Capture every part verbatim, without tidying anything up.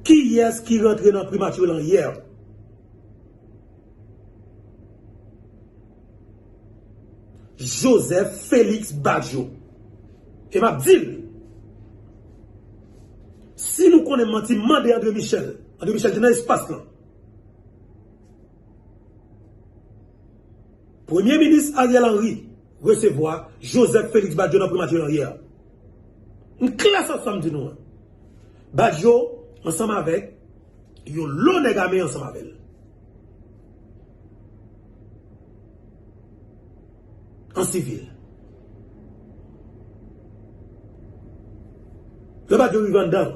Kiyès ki rantre nan primati lan yè? Joseph Félix Badio. E m ap di l, si nou konnen manti, mande André Michel. André Michel te nan espas lan. Premye minis Ariel Henry resevwa Joseph Félix Badio nan primati lan yè. M klè sou sa m di nou an. Badio ansanm avèk yon lo nèg ame ansanm avè l. An sivil. Lè Badio rive anndan,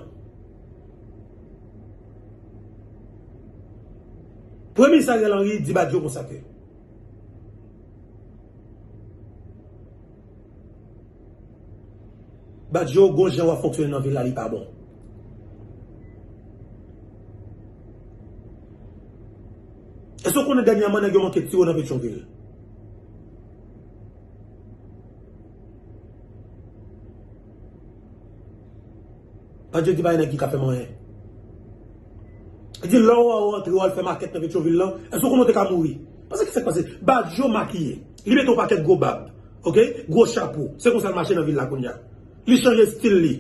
Premye Minis Ariel Henry di Badio konsa ke Badio, gon jan w ap fonksyone nan vil la, li pa bon. Èske w konnen dènyèman nèg yo manke tire w nan Petyonvil? Badio di pa gen nèg ki ka fè m anyen. Li di lè w wè w antre w al fè makèt nan Petyonvil lan, èske w konnen w te ka mouri? Paske kisa k pase? Badio makiye. Li mete yon pakèt gwo bab. Oke? Gwo chapo. Se konsa l mache nan vil la kounye a. Li chanje estil li.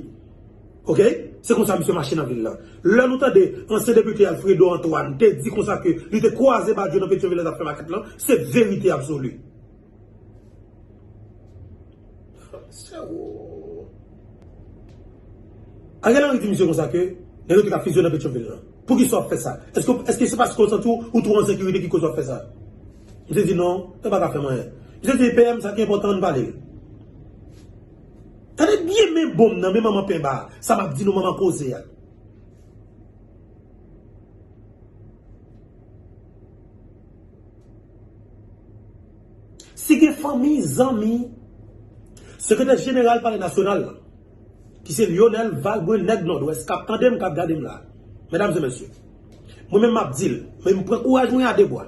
Oke? Se konsa misye mache nan vil lan. Lè nou tande ansyen depite Alfredo Antoine te di konsa ke li te kwaze Badio nan Petyonvil lè l t ap fè makèt lan, se verite absoli. Ariel Henry di misye konsa ke nèg yo te ka fizyone nan Petyonvil lan. Poukisa w ap fè sa? Èske, èske se paske w santi w, ou twò an sekirite ki koz w ap fè sa? Misye di non, yo pa ka fè m anyen. Misye di P M, sa ki enpòtan, ann pale. Tande byen men bon m nan, men manman penba a, sa m ap di nou, manman koze a. Si gen fanmi, zanmi, sekretè jeneral Palè Nasyonal la, ki se Lionel Valbrun, nèg Nòdwès, k ap tande m, k ap gade m la, medam e mesye, mwen menm m ap di l, men m pran kouraj mwen a de bwa.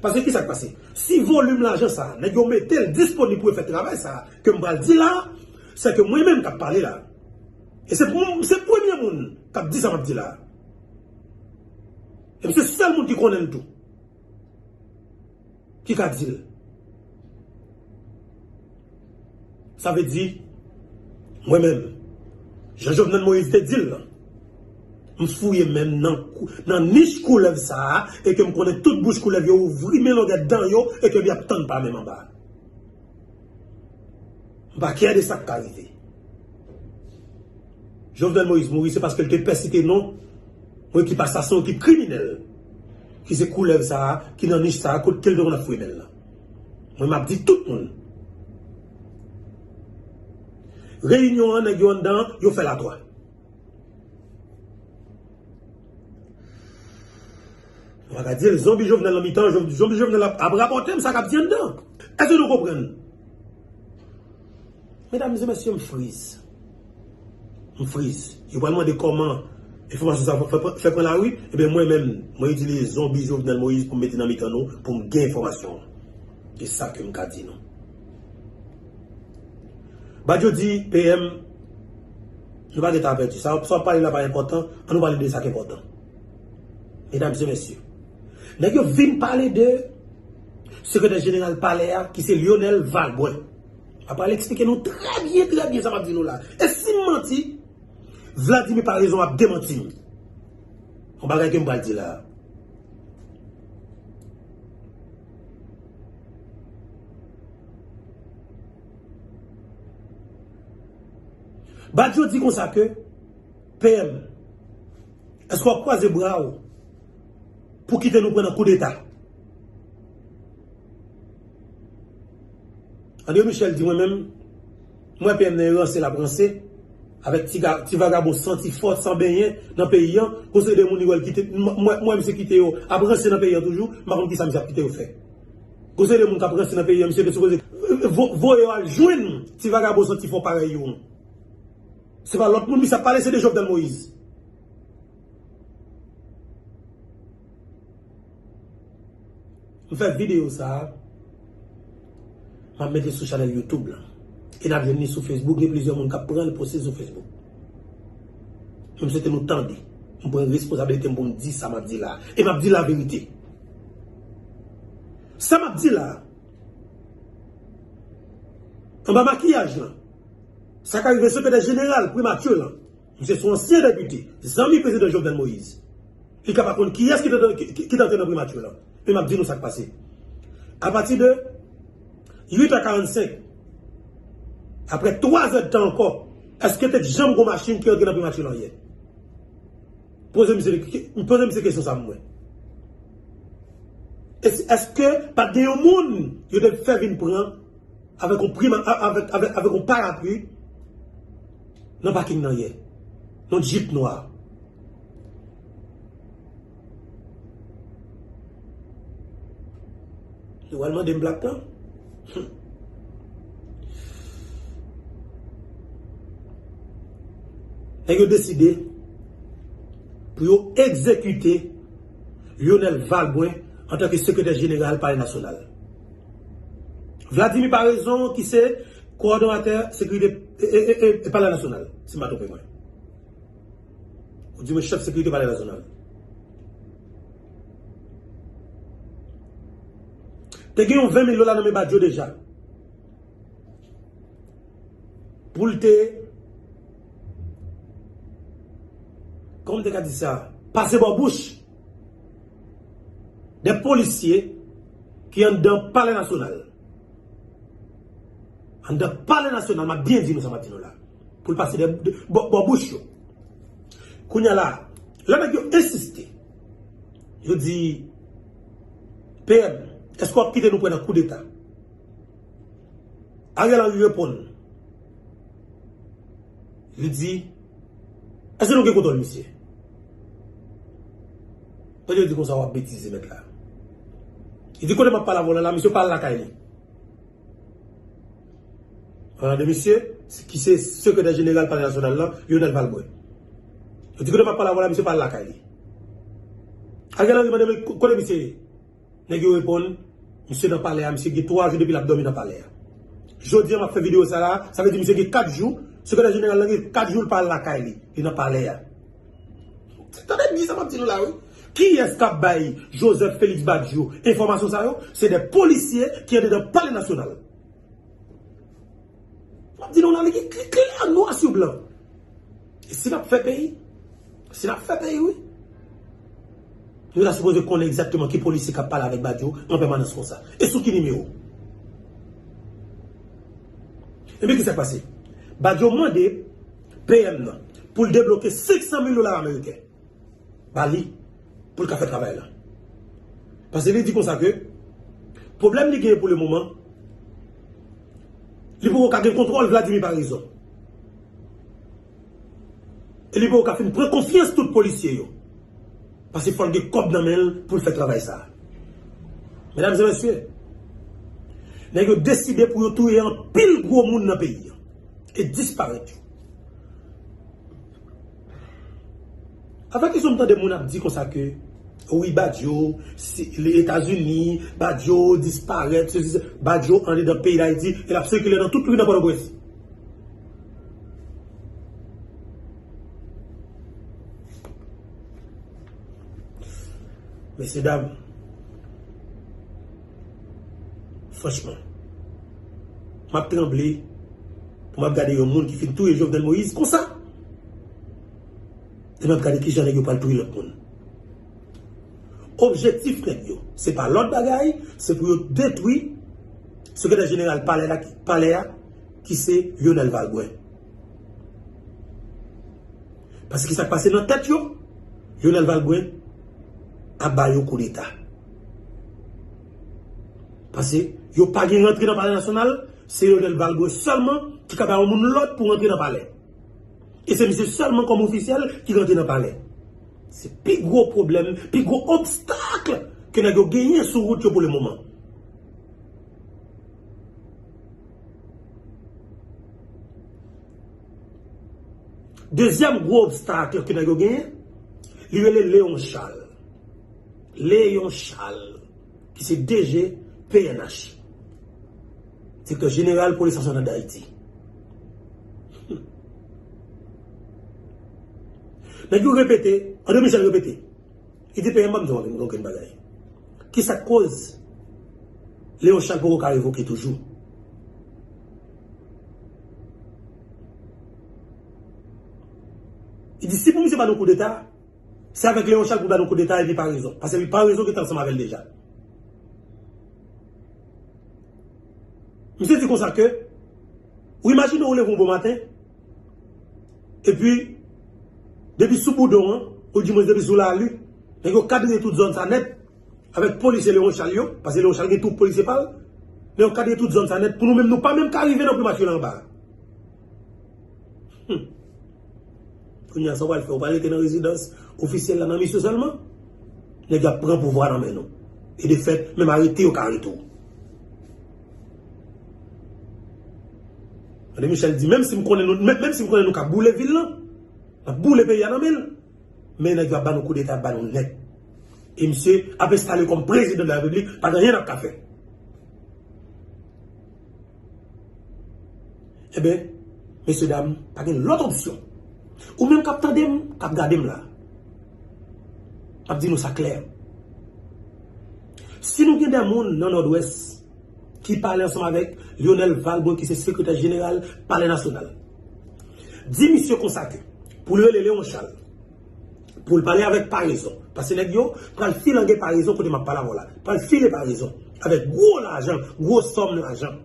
Paske kisa k pase? Si volim lajan sa a, nèg yo mete l disponib pou yo fè travay sa a, ke m pral di la, se ke mwen menm k ap pale la. E se, se premye moun k ap di sa m ap di la. E m se sèl moun ki konnen l tou. Ki ka di l. Sa vle di, mwen menm, jan Jovenel Moïse te di l lan, m fouye men m nan, nan nich koulèv sa a, e ke m konnen tout bouch koulèv yo ouvri men longè dan yo, e ke y ap tann pa menm anba. M pa kè de sa k ka rive. Jovenel Moïse mouri, se paske l te pè site non yon ekip asasen, yon ekip kriminèl, ki se koulèv sa a, ki nan nich sa a, kot ke l te konn ap fouye men l lan. Mwen, m ap di tout moun. Reyinyon an, nèg yo anndan, yo fè latwa. Nou pa ka di l, zonbi Jovenel nan mitan, zonbi Jovenel ap, ap rapòte m sa k ap di anndan. Èske nou konprann? Medam e mesye, m friz. M friz. Yo pral mande kòman enfòmasyon sa fè, fè, fè pran lari. Ebyen, mwen menm, mwen itilize zonbi Jovenel Moïse pou m mete nan mitan nou, pou m gen enfòmasyon an. E sa ke m ka di nou. Badio di, P M, nou pa gentan avèti. Sa, sa w ap pale la pa enpòtan, ann nou pale de sa k enpòtan. Medam e mesye, nèg yo vin pale de sekretè jeneral palè a, ki se Lionel Valbrun. M ap pral eksplike nou trè byen, trè byen sa m ap di nou la. E si m manti, Vladimir Paraison ap demanti m. Yon bagay ke m pral di la a. Badio di konsa ke, P M, èske w ap kwaze bra w pou kite nou pran nan koudeta? André Michel di mwen menm, mwen P M nan e ranse l ap ranse, avèk ti ga-, ti vagabon santi fò, san benyen nan peyi an, gon seri de moun li wè l kite, m-, mwen, mwen misye kite yo ap ranse nan peyi an toujou, m pa konn kisa misye ap kite yo fè. Gon seri de moun k ap ranse nan peyi an, misye te sipoze vo-, voye yo al jwenn ti vagabon santi fò parèy yo an. Se pa lòt moun misye ap pale, se de Jovenel Moïse. M fè videyo sa a, m ap mete sou chanèl YouTube lan. E n ap jwenn li sou Facebook, gen plizyè moun k ap pran l poste sou Facebook. Men m swete nou tande. M pran responsabilite m pou m di sa m ap di la. E m ap di laverite. Sa m ap di la, anba makiyaj lan, sa ka rive sekretè jeneral primati lan. Misye se yon ansyen depite, zanmi prezidan Jovenel Moïse. Li ka pa konn kiyès ki te, ki, ki, ki te antre nan primati lan. Men m ap di nou sa k pase. Apati de uit è karannsenk, apre twa zè d tan ankò, èske te janm gon machin ki rantre nan primati lan yè? Poze misye, poze misye kesyon sa pou mwen. Èske pa t gen yon moun yo te fè vin pran avèk yon prima, avèk, avèk, avèk yon parapli nan pakin nan yè? Nan djip nwa. Yo pral mande m Black Tan. Nèg yo deside pou yo egzekite Lionel Valbrun antanke sekretè jeneral Palè Nasyonal. Vladimir Paraison, ki se kowòdonatè sekirite e, e, e, e, e Palè Nasyonal, si m pa twonpe mwen. Ou di mwen chèf sekirite Palè Nasyonal. Te gen yon ven mil dola nan men Badio deja. Pou l te, kòman m te ka di sa, pase bò bouch de polisye ki anndan Palè Nasyonal. Anndan Palè Nasyonal, m ap byen di nou sa m ap di nou la. Pou l pase de, de, bò, bò bouch yo. Kounye a la, lè nèg yo ensiste, yo di, P M, èske w ap kite nou pran nan koudeta? Ariel Henry reponn. Li di, èske nou gen kontwòl misye? Tande yo di konsa, w ap betize mèt la. Li di, kote m ap pale avè w la, la, misye pa al lakay li. Pale de misye, ki se sekretè jeneral Palè Nasyonal la, Lionel Valbrun. Yo di, kote m ap pale avè w la, misye pa al lakay li. Ariel Henry mande, men kote misye ye? Nèg yo reponn, misye nan palè a, misye gen twa jou depi l ap dòmi nan palè a. Jodi a m ap fè videyo sa la, sa vle di misye gen kat jou, sekretè jeneral la gen kat jou l pa al lakay li, li nan palè a. Tande byen sa m ap di nou la wi. Kiyès k ap bay Joseph Félix Badio enfòmasyon sa yo? Se de polisye ki andedan Palè Nasyonal. M ap di nou la, li gen klè, klè, nwa sou blan. E si n ap fè peyi, si n ap fè peyi, wi, nou ta sipoze konnen egzakteman ki polisye k ap pale avèk Badio an pèmanans konsa. E sou ki nimewo? Ebyen, ki sa k pase? Badio mande P M nan pou l debloke senk san mil dola ameriken ba li pou l ka fè travay la. Paske li di konsa ke pwoblèm li genyen pou le moman, li poko ka gen kontwòl Vladimir Paraison. E li poko ka fin pran konfyans tout polisye yo. Paske fò l gen kòb nan men l pou l fè travay sa. Medam e mesye, nèg yo deside pou yo touye anpil gwo moun nan peyi a e disparèt yo. Avèk kesyon m tande moun ap di konsa ke, wi, Badio, si, li Etazini, Badio disparèt, sesi, sela, Badio andedan peyi Dayiti, e l ap sikile nan tout ri nan Pòtoprens. Mesye dam, franchman, m ap tranble pou m ap gade yon moun ki fin touye Jovenel Moïse konsa. E m ap gade kijan nèg yo pral touye lòt moun. Objektif nèg yo, se pa lòt bagay, se pou yo detwi sekretè jeneral palè la, ki, palè a, ki se Lionel Valbrun. Paske sa k pase nan tèt yo, Lionel Valbrun ap ba yo koudeta. Paske yo pa gen rantre nan Palè Nasyonal, se Lionel Valbrun sèlman ki ka ba yon moun lòd pou rantre nan palè. E se misye sèlman kòm ofisyèl ki rantre nan palè. Se pi gwo pwoblèm, pi gwo obstak ke nèg yo genyen sou wout yo pou le moman. Dezyèm gwo obstak ke nèg yo genyen, li rele Léon Charles. Léon Charles, ki se D G P N H, Direktè Jeneral Polis Nasyonal Dayiti. Nèg yo repete, André Michel repete. Li di, "P M, ban m di w okenn bagay. Ki sa k koz Léon Charles poko ka revoke toujou?" Li di, "Si pou misye ba nou koudeta, se avèk Léon Charles pou ba nou koudeta epi Paraison. Paske epi Paraison ki te ansanm avè l deja." Misye di konsa ke, ou imajine ou leve yon bon maten, epi, depi sou boudon an, ou di mwen depi sou lari, nèg yo kadre tout zòn sa nèt, avèk polisye Léon Charles yo, paske Léon Charles gen twoup polisye pa l, nèg yo kadre tout zòn sa nèt, pou nou menm, nou pa menm ka rive nan plimati la anba. Hmm. Kounye a, sa w pral fè? Ou pral rete nan rezidans ofisyèl la nan misye sèlman? Nèg yo ap pran pouvwa nan men nou. E de fèt, menm arete yo ka arete w. André Michel di, menm si m konnen nou, menm, menm si m konnen nou ka boule vil lan, n ap boule peyi a nan men l, men nèg yo ap ba nou koudeta, ap ba nou nèt. E misye ap enstale kòm prezidan de la repiblik, pa gen anyen n ap ka fè. Ebyen, mesye dam, pa gen lòt opsyon. Ou menm k ap tande m, k ap gade m la, m ap di nou sa klè. Si nou gen de moun nan Nòdwès ki pale ansanm avèk Lionel Valbrun, ki se sekretè jeneral Palè Nasyonal, di misye konsa ke pou l rele Léon Charles, pou l pale avèk Paraison. Paske nèg yo pral filange Paraison kote m ap pale avè w la. Pral file Paraison avèk gwo lajan, gwo sòm lajan.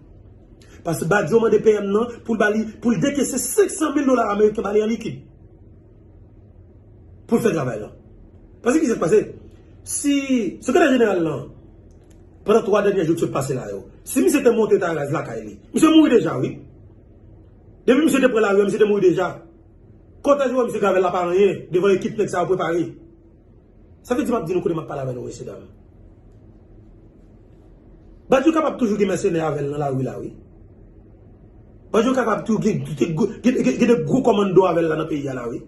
Paske Badio mande P M nan pou l ba li, pou l dekese senk san mil dola ameriken ba li an likid. Pou l fè travay lan. Paske ki sa k pase? Si sekretè jeneral lan, pandan twa dènye jou k sot pase la yo, si misye te monte taraz lakay li, misye mouri deja, wi. Depi misye te pran lari a, misye te mouri deja. Kòtèj ou wè misye k avè l la pa anyen devan ekip nèg sa yo prepare. Sa vle di m ap di nou kote m ap pale avè nou, mesye dam. Badio kapab toujou gen mèsenè avè l nan lari la, wi. Badio kapab toujou gen, gen, gen, gen de gwo kòmando avè l la nan peyi a la, wi.